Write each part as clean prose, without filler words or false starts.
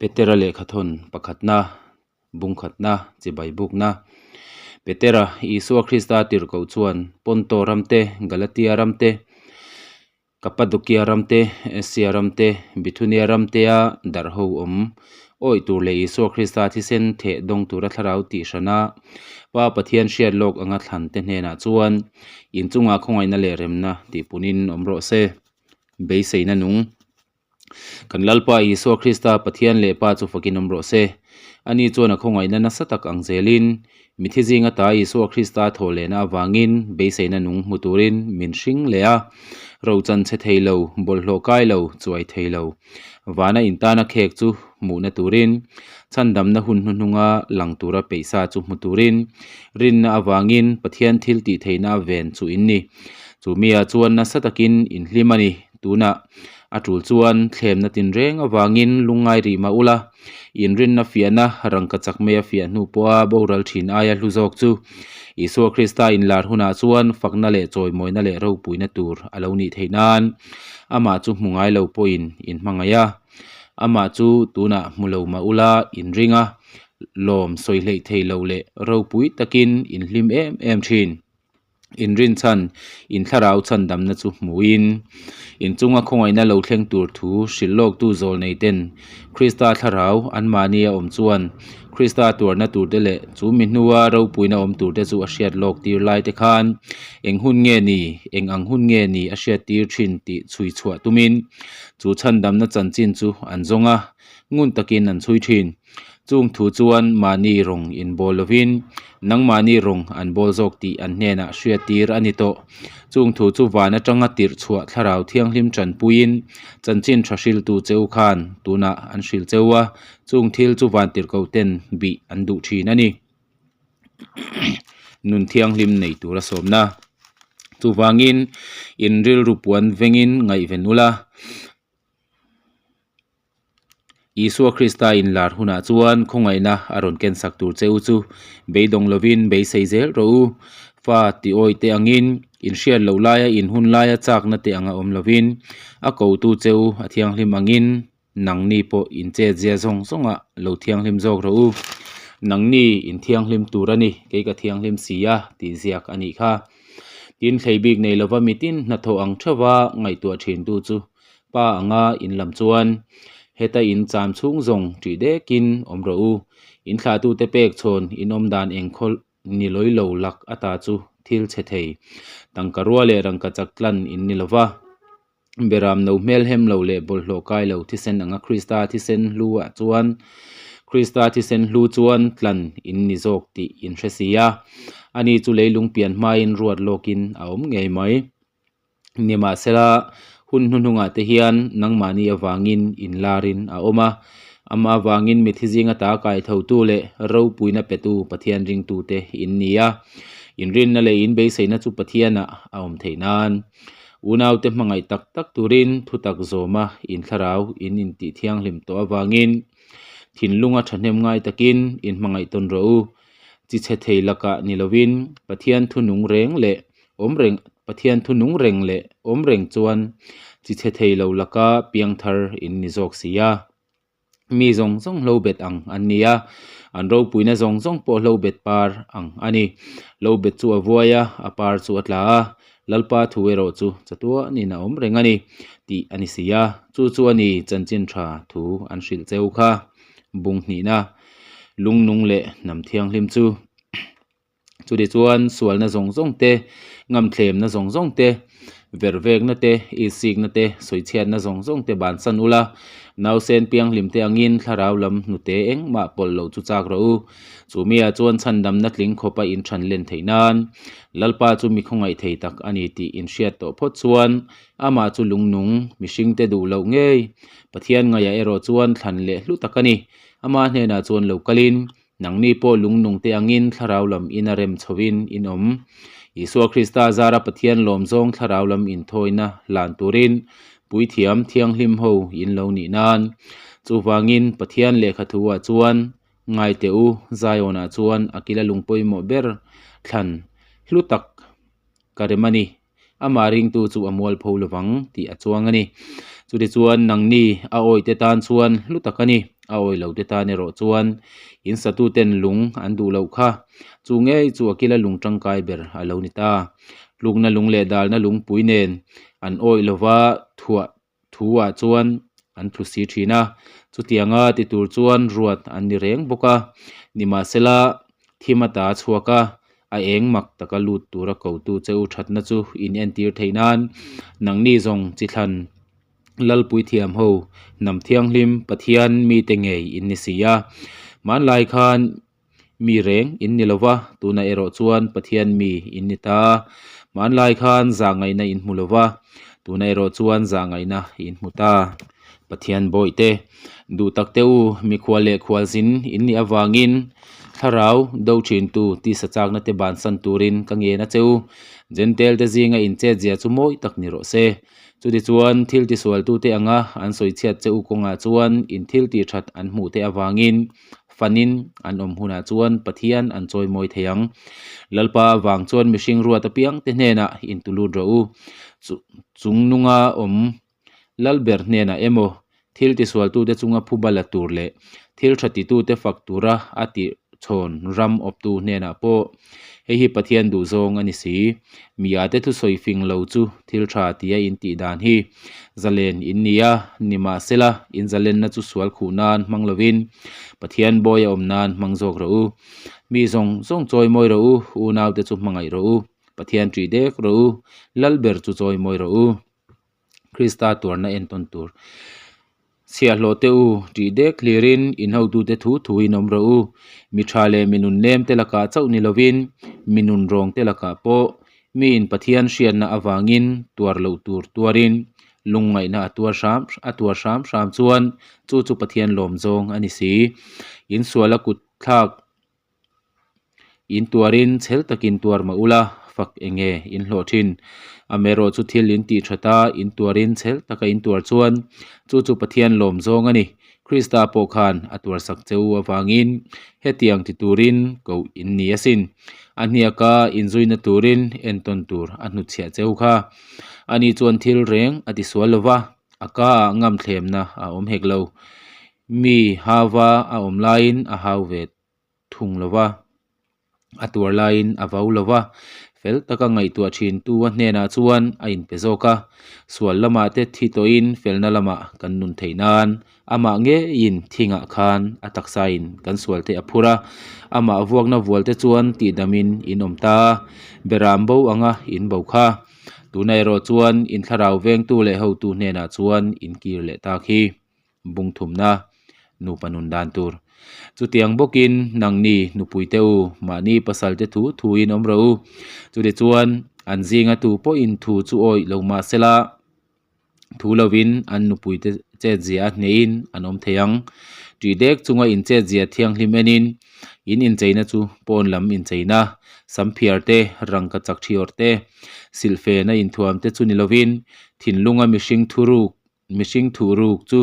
Petera lehkhathawn pakhatna, bungkhatna, chibai bukna. Petera, Isua Krista tirhkoh chuan Ponto ram te, Galatia ram te, Kapadokia ram te, Asia ram te, Bithunia ram tea darh ho awm awih tur leh Isua Krista thisen theh dawng tura thlarau tih hrana Pa Pathian hriat lawk anga thlan te hnenah chuan inchungah khawngaihna leh remna tihpunin awm rawh se. Beiseina nung. Kan Lalpa Isua Krista Pathian leh Pa chu fakin awm rawh se. Ani chuan a khawngaihna nasa tak ang zelin, mithi zinga ta Isua Krista thawh lehna avangin beiseina nung hmu turin min hring leh a. Rochan chhe thei lo, bawlhhlawh kai lo, chuai thei lo. Vana intana khek chu hmuhna turin, chhandamna hun hnuhnunga lang tura peihsa chu hmu turin, rinna avangin Pathian thil tih theihna a ven chu in ni. Chu miah chuan nasa takin inhlim a ni. Tunah a tul chuan thlemna tinreng avangin lungngai rih mah ula, inrinna fiahna rangka chak mai a fiah hnu pawha boral thin aia hlu zawk chu Isua Krista inlar hunah chuan fakna leh chawimawina leh ropuina tur a lo nih theih nan amah chu hmu ngai lo pawhin in hmangaih a. Amah chu tunah hmu lo mah ula inring a, lawm sawi hleih thei lo leh ropui takin inhlim em em thin. Inrin chhan, in thlarau chhandamna chu hmuhin, in chunga khawngaihna lo thleng tur thu hrilh lawktu zawl nei ten Krista thlarau anmahni a awm chuan Krista tuarna turte leh chu mi hnua ropuina awm turte chu a hriat lawk tir lai te khan eng hun nge ni, eng ang hun nge ni a hriat tir thin tih chhui chhuah tumin chu chhandamna chanchin chu an zawng a, ngun takin an chhui thin. Chung thu chuan mahni rawng inbawl lovin nangmahni rawng an bawl zawk tih an hnenah hriattir a ni tawh. Chung thu chu van atanga tirh chhuah thlarau thianghlim tanpuiin chanchin tha hriltu cheu khan tunah an hrilh cheu a, chung thil chu van tirhkoh ten bih an duh thin a ni. Nun thianghlim nei tura sawmna. Chuvangin in rilru puan vengin ngaihven ula. Isua Krista inlar hunah chuan khawngaihna a rawn kensak tur che u chu beidawng lovin beisei zel rawh u. Fa ti awi te angin, inhriat loh laia in hun laia chakna te anga awm lovin, a kotu che u a thianghlim angin nangni pawh in chetzia zawng zawngah lo thianghlim zawk rawh u. Nangni in thianghlim tur a ni, kei ka thianghlim si a tih ziak a nih kha. Tin, thlei bik nei lova mitin hnathawh ang theuha ngaihtuah thintu chu Pa anga in lam chuan heta in cham chhung zawng ṭih dekin awm rawh u. In thlahtute pek chhawn in awm dan engkhaw ni lawi lo lak ata chu thil chhe thei. Tangka rua leh rangka chak tlan in ni lova, beram no hmel hem lo leh bawlhhlawh kai lo thisen anga Krista thisen hlu ah chuan Krista thisen hlu chuan tlan in ni zawk tih in hre si a. Ani chu leilung pian hmain ruat lawkin a awm ngei mai. Nimahsela, hun hnuhnungah te hian nangmahni avangin inlarin a awm a, amah avangin mithi zinga ta kaithotu leh ropuina petu Pathian ringtute in ni a, inrinna leh inbeiseina chu Pathianah a awm theih nan. Unaute hmangaih tak tak turin thutak zawma inthlarau in intih thianghlim tawh avangin thinlunga thahnem ngai takin inhmangaih tawn rawh u. Chi chhe thei lakah ni lovin Pathian thu nung reng leh Awm reng, Pathian thu nung reng leh awm reng chuan chi chhe thei lo laka piangthar in ni zawk si a. Mi zawng zawng hlo bet ang an ni a, an ropuina zawng zawng pawh hlo bet par ang a ni. Hlo bet chu a vuai a, a par chu a tla a, Lalpa thu erawh chu chatuanin a awm reng a ni tih a ni si a. Chu chu a ni chanchin tha thu an hrilh cheu kha. Bung hnihna, Lungnung leh hnam thianghlim chu. Chutih chuan sualna zawng zawng te, ngamthlemna zawng zawng te, vervekna te, isikna te, sawichhiatna zawng zawng te bansan ula, nausen pianghlim te angin thlarau lam hnute engmah pawlh loh chu chak rawh u. Chu miah chuan chhandamna tling khawpa in than len theih nan Lalpa chu mi khawngaih thei tak a ni tih in hriat tawh phawt chuan amah chu lungnung mihringte duh loh ngei Pathian ngaihah erawh chuan thlan leh hlu tak a ni. Ama hnenah chuan lo kalin Nangni pawh lungnung te angin thlarau lam in a rem chhoin in awm. Isua Krista zara Pathian lawm zawng thlarau lam inthawina hlan turin puithiam thianghlim ho in lo nih nan. Chuvangin Pathian lehkha thu ah chuan ngai teh u, Zion ah chuan a kila lung pawimawh ber thlan hlu tak ka rem a ni. Amah ringtu chu a mualpho lovang tih a chuang a ni. Chutichuan nangni a awihte tan chuan hlu tak a ni, a awih lote tan erawh chuan in satuten lung an duh loh kha. Chu ngei chu a kila lung tangkai ber a lo ni ta. Tlukna lung leh dalna lungpui nen an awih lova thuah thu ah chuan an tlu si thin a, chutianga ti tur chuan ruat an ni reng bawk a, nimahsela thim ata a chhuak a, a eng mak taka lut tura kotu che u thatna chu in entir theih nan nangni zawng chi thlan Lalpui thiam ho hnam thianghlim Pathian mite ngei in ni si a, hmanlai khan Mi reng in ni lo va, tunah erawh chuan Pathian mi in ni ta. Hmanlai khan zahngaihna in hmu lo va, tunah erawh chuan zahngaihna in hmu ta. Pathian bawihte, duh tak te u, mikhual leh khualzin in nih avangin Thlarau do thintu tisa chakna te bansan turin ka ngen a che u. Jentail te zinga in chetzia chu mawi tak ni rawh se. Chutichuan thil tisualtute anga an sawichhiat che u kawngah chuan in thil tihthat an hmuh te avangin Fanin an awm hunah chuan Pathian an chawimawi thei ang. Lalpa avang chuan mihring ruat apiang te hnenah intulut rawh u. Chung nunga awm Lalber hnenah emaw, thil tisualtute chunga phuba la tur leh thil tha titute fak tura a tih chhawn ram awptu hnenah pawh hei hi Pathian duhzawng a ni si. Miate thusawi fing lo chu thil tha tia in tih dan hi zalen in ni a, nimahsela in zalenna chu sual khuh nan hmang lovin Pathian bawi a awm nan hmang zawk rawh u. Mi zawng zawng chawi mawi rawh u, unaute chu hmangaih rawh u, Pathian ṭih dek rawh u, lal ber chu chawi mawi rawh u. Krista tuarna entawn tur. Chhiahhlawh te u, tih dek hlirin in hotute thu thuin awm rawh u. Mi tha leh mi nun nem te lakah chauh ni lovin, mi nun rawng te lakah pawh miin Pathian hriatna avangin tuar loh tur tuarin lungngaihna a tuar hram a tuar hram hram chuan chu chu Pathian lawm zawng a ni si. In suala kut thlak In tuarin chhel takin tuar mah ula, fak eng nge in hlawh thin? Amaherawh chu thil in tih that a, in tuarin chhel taka in tuar chuan chu chu Pathian lawm zawng a ni. Krista pawh khan a tuarsak che u avangin hetiang ti turin koh in ni asin. A hniaka inzuina turin entawn tur a hnutchhiah che u kha. Ani chuan thil reng a tisual lo va, a ka ah ngamthlemna a awm hek lo. Mi hauva a awm laiin a hau ve thung lo va, a tuar laiin a vau lo va, fel taka ngaihtuah thintu a hnenah chuan a inpe zawk a, sual lamah te thi tawhin felna lamah kan nun theih nan amah ngeiin thingah khan a taksain kan sual te a phur a, amah vuakna vual te chuan tihdamin in awm ta, beram bo anga in bo kha. Tuna erawh chuan in thlarau vengtu leh hotu hnenah chuan in kir leh tak hi. bung thumna nupa nun dan tur. Chutiang bawkin nangni nupuite u, mahni pasalte thu thuin awm rawh u. Chutichuan an zinga tu pawhin thu chu awih lo mah sela, thu lovin an nupuite chetzia a hnehin an awm thei ang. Tih dek chunga inchetzia thianghlim enin in incheina chu pawn lam incheina, samphiar te, rangka chak thiawr te, silhfena inthuam te chu ni lovin thinlunga mihring thuruk Mihring thuh ruk chu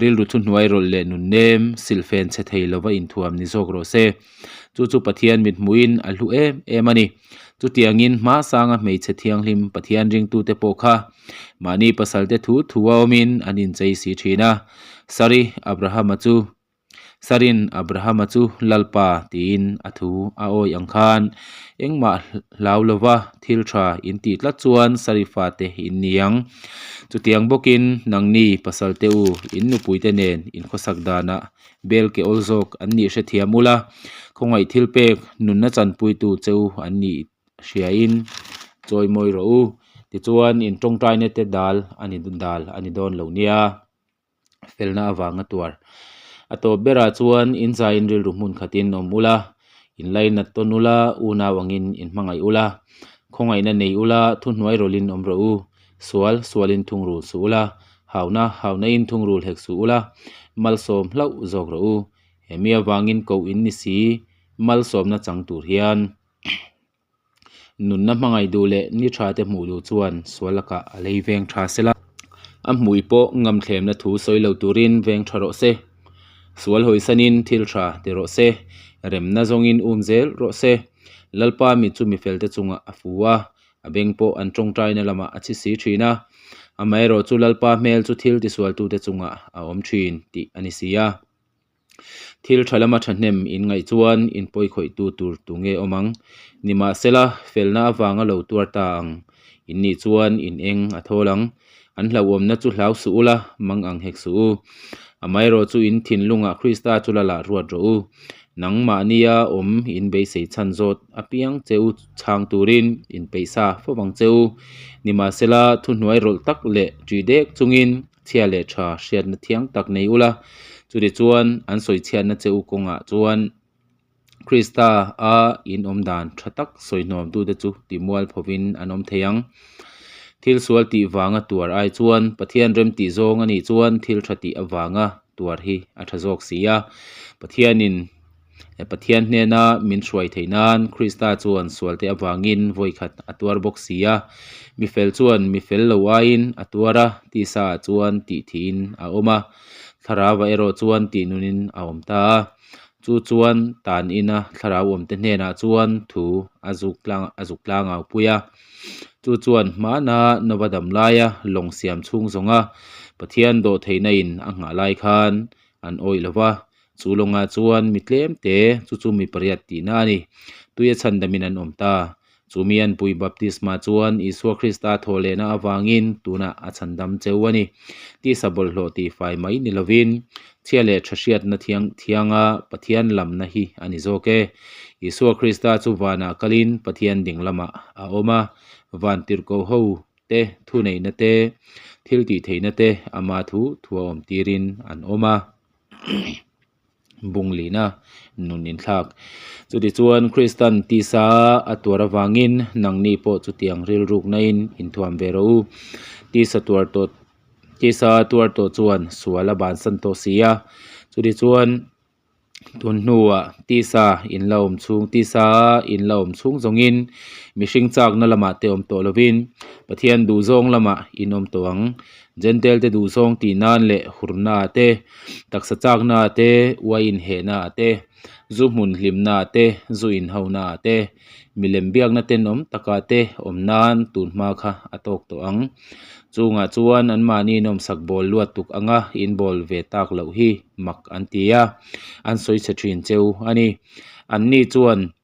rilru thu hnuai rawlh leh nun nem silhfen chhe thei lova inthuam ni zawk rawh se. Chu chu Pathian mit hmuhin a hlu em em a ni. Chutiangin hma sanga hmeichhe thianghlim Pathian ringtute pawh kha mahni pasalte thu thu a awmin an inchei si thin a. Sari Abrahama chu Sarin Abrahama chu Lalpa tiin a thu a awih ang khan engmah hlau lova thil tha in tih tlat chuan Sari fate in ni ang. Chutiang bawkin nangni pasalte u in nupuite nen in khawsak danah bel ke awl zawk an nih hrethiam ula, khawngaih thil pek nunna chanpuitu che u an nih hriain chawimawi rawh u. Tichuan in tawngtaina te dal a ni dal a ni dawn lo nia. felna avanga tuar. A tawp berah chuan in zaiin rilru hmun khatin awm ula, in lainat tawn ula, unau angin in hmangaih ula, khawngaihna nei ula, thuhnuai rawlhin awm rawh u, sual sualin thungrul suh ula, hauna hauna-in thungrul hek suh ula, malsawm hlauh zawk rawh u. He mi avangin koh in ni si, malsawmna chang tur hian. Nunna hmangaih duh leh ni tha te hmuh duh chuan sual lakah a lei veng tha sela. A hmui pawh ngamthlemna thu sawi lo turin veng tha rawh se. Sual hawisanin thil tha ti rawh se. Remna zawngin um zel rawh se. Lalpa mi chu mifel te chungah a fu a, a beng pawh an tawngtaina lamah a chhi si thin a. Amaherawhchu Lalpa hmel chu thil tisualtute chungah a awm thin tih a ni si a. Thil tha lama thahnem in ngaih chuan in pawikhawihtu tur tu nge awm ang? Nimahsela, felna avanga lo tuar ta ang in nih chuan in eng a thawl ang. An hlauhawmna chu hlau suh ula, mang ang hek suh u. Amaherawh chu in thinlungah Krista chu la lah ruat rawh u. Nangmahnia awm in beisei chhan zawt apiang che u chhang turin in peihsa fo vang che u. Nimahsela, thuhnuai rawlh tak leh ṭih dek chungin chhia leh tha hriatna thiang tak nei ula, chuti chuan an sawi chhiatna che u kawngah chuan Krista a in awm dan tha tak sawi hnuamtute chu timual phovin an awm thei ang. Thil sual tih vanga tuar ai chuan Pathian rem tih zawng a nih chuan thil tha tih avanga tuar hi a tha zawk si a, Pathianin Pathian hnena min hruai theih nan Krista chuan sualte avangin vawikhat a tuar bawk si a. Mi fel chuan mi fel lo aiin a tuar a, tisa ah chuan tih thihin a awm a, thlarau ah erawh chuan tih nunin a awm ta a. Chu chuan tan ina thlarau awmte hnenah chuan thu a zuk tlang a zuk tlang au pui a. Chu chuan hmana Nova dam laia lawng siam chhung zawnga Pathian dawhtheihna in a nghah lai khan an awih lo va, Chu lawngah chuan mi tlem te, chu chu mi pariat tihna a ni. Tuia chhandamin an awm ta. Chu mi anpui baptisma chuan Isua Krista thaw lehna avangin tunah a chhandam cheu a ni. Tisa bawlhhlawh tihfai mai ni lovin, chhia leh tha hriatna thiang thianga Pathian lamna hi a ni zawk e. Isua Krista chu vanah kalin Pathian ding lamah a awm a, van tirhkoh ho te, thuneihna te, thil tihtheihna te ama thu thua awm tirin an awm a. Bung lihna nun inthlak. Chutichuan Kristan tisa a tuar avangin nangni pawh chutiang rilrukna in inthuam ve rawh u. Tisa tuar tawh tisa tuar tawh chuan sual a bansan tawh si a. Chutichuan Tun hnuah tisa in la awm chhung tisa in la awm chhung zawngin mihring chakna lamah te awm tawh lovin Pathian duhzawng lamah in awm tawh ang. Jentail te duhzawng tih nan leh hurna ah te, taksa chakna ah te, uai inhehna ah te, zu hmun hlimna ah te, zu inhona ah te, milem biakna tenawm takah te awm nan tun hma kha a tawk tawh ang. Chungah chuan anmahni nawmsak bawl luat tuk anga inbawl ve tak loh hi mak an ti a, an sawi chhe thin cheu a ni. Anni chuan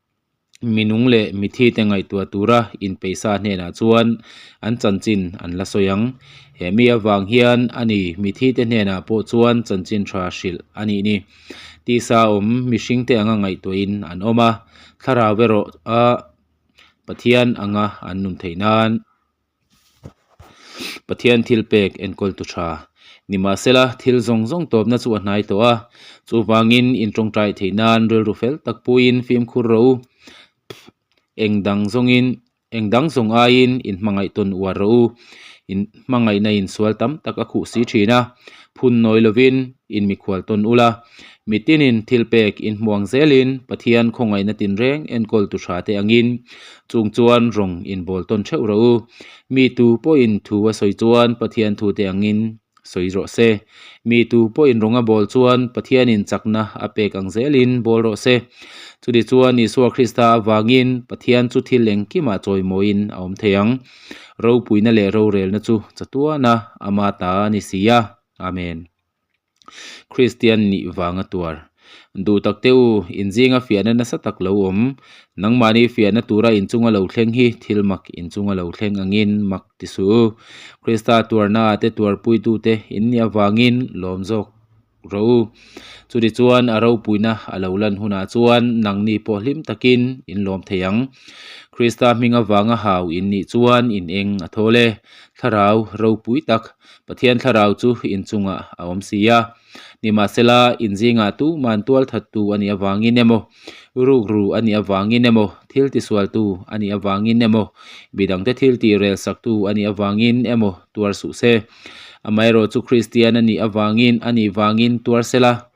minung leh mithite ngaihtuah tura inpeihsa hnenah chuan an chanchin an la sawi ang. He mi avang hian a ni mithite hnenah pawh chuan chanchin tha hrilh a nih ni. Tisa awm mihringte anga ngaihtuahin an awm a, thlarau erawh a Pathian anga an nun theih nan. Pathian thil pek enkawl tu tha. Nimahsela, thil zawng zawng tawpna chu a hnai tawh a, chuvangin in tawngtai theih nan rilru fel tak puiin fimkhur rawh u. Eng dang zawngin, eng dang zawng aiin in hmangaih tawn uar rawh u. In hmangaihna in sual tam tak a khuh si thin a, phun nawi lovin in mikhual tawn ula. Mitinin thil pek in hmuang zelin Pathian khawngaihna tinreng enkawl tu tha te angin Chung chuan rawng inbawl tawn theuh rawh u. Mi tu pawhin thu a sawi chuan Pathian thu te angin sawi rawh se. Mi tu pawhin rawng a bawl chuan Pathianin chakna a pek ang zelin bawl rawh se. Chuti chuan Isua Krista avangin Pathian chu thil engkimah chawimawiin a awm thei ang. Ropuina leh rorelna chu chatuana ama ta a ni si a. Amen. Kristian nih vanga tuar. Duh tak te u, inzinga fiahna nasa tak lo awm. Nangmahni fiahna tura inchunga lo thleng hi thil mak inchunga lo thleng angin mak ti suh u. Krista tuarna ah te tuarpuitute in nih avangin lawm zawk rawh u. Chutichuan a ropuina a lo lan hunah chuan nangni pawh hlim takin in lawm thei ang. Krista hming avanga hau in nih chuan in eng a thawl e. Thlarau ropui tak Pathian thlarau chu inchungah a awm si a. Nimahsela, inzingah tuman tualthattu a nih avangin emaw, rukru a nih avangin emaw, thil tisualtu a nih avangin emaw, midangte thil tih relsaktu a nih avangin emaw tuar suh se. Amaherawhchu Kristian a nih avangin a nih vangin tuar sela,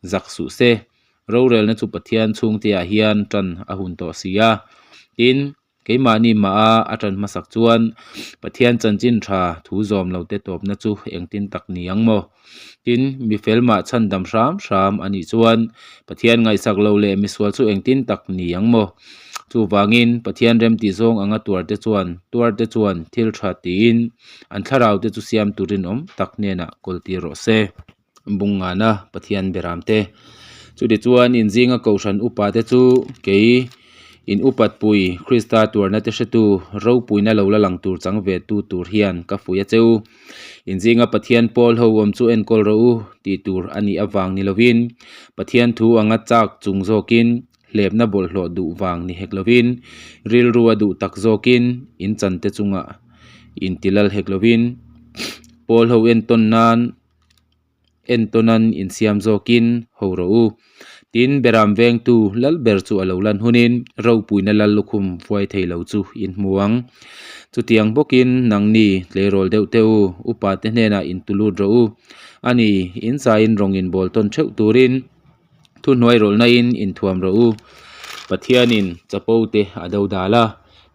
zak suh se. Rorelna chu Pathian chhungteah hian tan a hun tawh si a. Tin, Keimahni mah a ṭan hmasak chuan Pathian chanchin ṭha thu zawm lote tawpna chu engtin tak ni ang maw? Tin, mi fel mah chhandam hram hram a nih chuan Pathian ngaihsak lo leh misual chu engtin tak ni ang maw? Chuvangin, Pathian remtih zawng anga tuarte chuan tuarte chuan thil tha tiin an thlaraute chu siam tur rinawm tak hnenah kawltir rawh se. Bungngana Pathian beramte. Chutichuan, inzinga kohhran upate chu kei in upatpui Krista tuarna te hretu ropuina lo la lang tur chang ve tu tur hian ka fuih a che u. Inzinga Pathian pawl ho awm chu enkawl rawh u tih tur a nih avang ni lovin Pathian thu anga chak chung zawkin hlepna bawlhhlawh duh vang ni hek lovin rilru a duh tak zawkin in chante chungah intilal hek lovin pawl ho entawn nan entawnan insiam zawkin ho rawh u. Tin, Beram vengtu lal ber chu a lo lan hunin ropuina lal lukhum vuai thei lo chu in hmu ang. Chutiang bawkin nangni tleirawl deuh teh u, upa te hnenah intu lut rawh u. A ni, in zaiin rawng inbawl tawn theuh turin Thuhnuai rawlhnain inthuam rawh u. Pathianin chapo te a do dal a,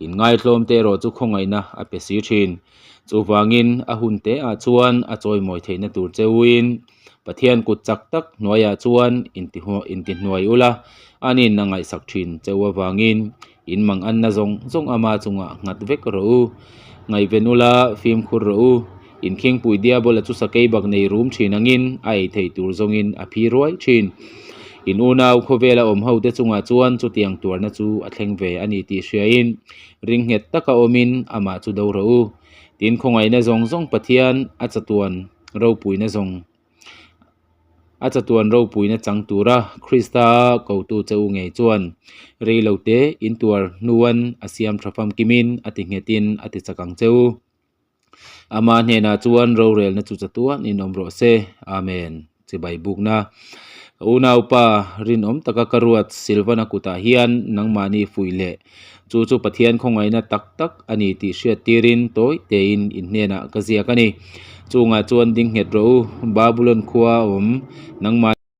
inngaithlawm te erawh chu khawngaihna a pe si thin. Chuvangin a hun te ah chuan a chawimawi theihna tur che uin Pathian kut chak tak hnuaiah chuan intihnuai ula, anin a ngaihsak thin che u avangin in mang anna zawng zawng ama chungah nghat vek rawh u. Ngaihven ula, fimkhur rawh u. Inkhingpui Diabola chu sakei bak nei rum thin angin a ei theih tur zawngin a phi ruai thin. In unau khawvela awm ho te chungah chuan chutiang tuarna chu a thleng ve a ni tih hriain ring nghet taka awmin amah chu do rawh u. Tin khawngaihna zawng zawng Pathian a chatuan ropuina zawng a chatuan ropuina chang tura Krista kotu che u ngei chuan rei lo te in tuar hnuan a siam tha famkimin a ti nghetin a ti chak ang che u. Ama hnenah chuan rorelna chu chatuan in awm rawh se. Amen. Chibai bukna. Ka unaupa rinawm taka ka ruat Silvana kutah hian nangmahni fuih leh chu chu Pathian khawngaihna tak tak a ni tih hriat tirin tawi tein in hnenah ka ziak a ni. Chungah chuan ding nghet rawh u, Babulon khua awm nangmah.